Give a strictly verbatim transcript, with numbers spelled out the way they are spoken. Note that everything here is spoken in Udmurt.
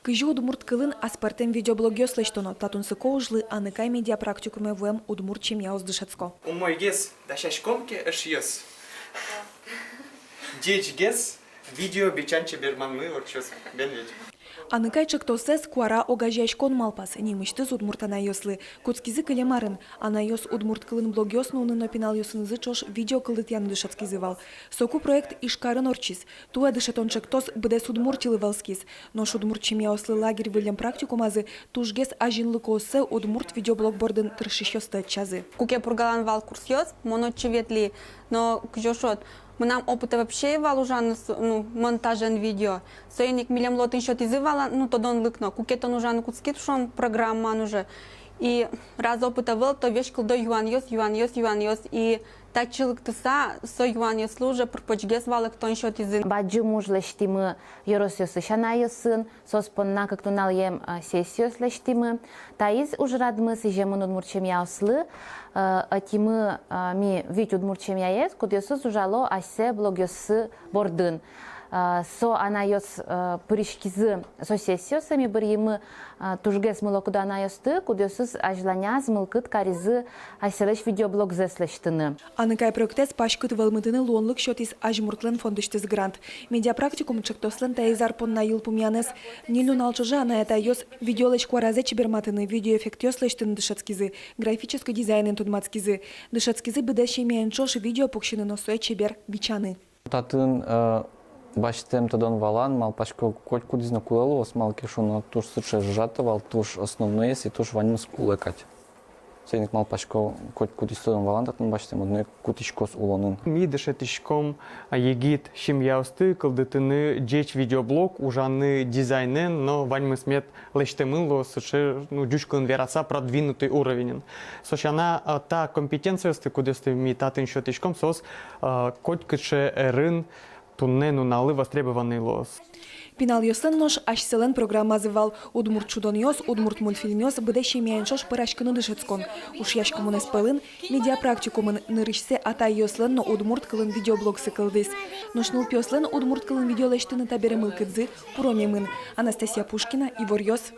Кызьы удмурт кылын аспӧртэм видеоблогъёс лэсьтоно, та тунсыко ужлы «Аныкай» медиапрактикуме вуэм удмурт семьяос дышетско. Умойгес дасяськом ке, эшъёс, ӟечгес видео бичан чеберманмы ортчоз, бен ведь. «Аныкай» ӵектосэз «Куара» огазеяськон малпаз, нимысьтыз удмурт анайёслы. Кутскизы кылем арын. Анайёс удмурт кылын блогъёс нуыны но пиналъёсынызы ӵош видео кылдытъяны дышетскизы вал. Соку проект Ижкарын ортчиз. Туэ дышетон ӵектос быдэс Удмуртилы вӧлскиз. Нош удмурт семьяослы лагерь выллем практикумазы тужгес азинлыкооссэ удмурт видеоблог бордын тыршисьёсты ӧтчазы. Куке Пургалэн вал курсъёс, мон отчы ветлӥ, но кызьы шуод, мынам опыта вообще ӧй вал ужаны с-, ну, монтажен видео. Соин ик милемлы отын сётӥзы валан, ну, тодонлык но. Куке тон ужаны кутскид, шуом, программаын уже. И раз опыта ӧвӧл, то весь кылдо юанъёс, юанъёс, юанъёс. И татчы лыктыса, со юанъёслы уже пыр-почгес валэктон сётӥзы. Бадӟым уж лэсьтӥмы ёросъёсысь анайёсын, соос понна кык нуналъем, э, сессиос лэсьтӥмы. Таиз ужрадмы сӥземын удмурт семьяослы, э, ӧтимы, э, ми вить удмурт семьяез, кудъёсыз ужало асьсэ блогъёссы бордын. Э, со анайёс, э, пыриськизы со сессиосы, ми быръимы, э, тужгес мылокыдо анайёсты, кудъёсыз азьланяз мылкыд каризы асьсэлэсь видеоблогзэс лэсьтыны. «Аныкай» проектэз паськыт вӧлмытыны луонлык сётӥз Азьмуртлэн фондысьтыз грант. Медиапрактикум ӵектослэн таиз ар понна йылпумъянэз. Ньыль нунал ӵоже анай-атайёс видеолэсь куаразэ чеберматыны, видеоэффектъёс лэсьтыны дышетскизы, графической дизайнэн тодматскизы. Дышетскизы быдэс семьяен ӵош видео пуксьыны но сое чебер бичаны. Татын, э, басьтэм тодон-валан, малпасько, котькудӥз но кулэ луоз, малы ке шуоно, туж сыӵе ӝужатэ вал, туж основноез и туж ваньмыз кулэ кадь. Соин ик малпасько, котькудӥз тодон-валан татын басьтэм одно ик кутӥськоз улонын. Ми дышетӥськом, а, егит семьяосты кылдытыны ӟеч видеоблог, ужаны дизайнэн, но ваньмыз мед лэсьтэмын луоз сыӵе, ну, ӟуч кылын вераса, продвинутый уровеньын. Со сяна, а, та компетенциосты, кудъёсты ми татын сётӥськом, соос, а, котькыӵе ӧрын туннэ нуналлы востребованный луоз. Пиналъёслэн нош асьсэлэн программазы вал: удмурт шудонъёс, удмурт мультфильмъёс, быдэс семьяен ӵош пӧраськыны дышетскон. Ушъяськымонэз пӧлын медиапрактикумын нырысьсэ атайёслэн но удмурт кылын видеоблогсы кылдӥз. Нош нылпиослэн удмурт кылын видео лэсьтыны табере мылкыдзы пуромемын. Анастасия Пушкина, «Иворъёс».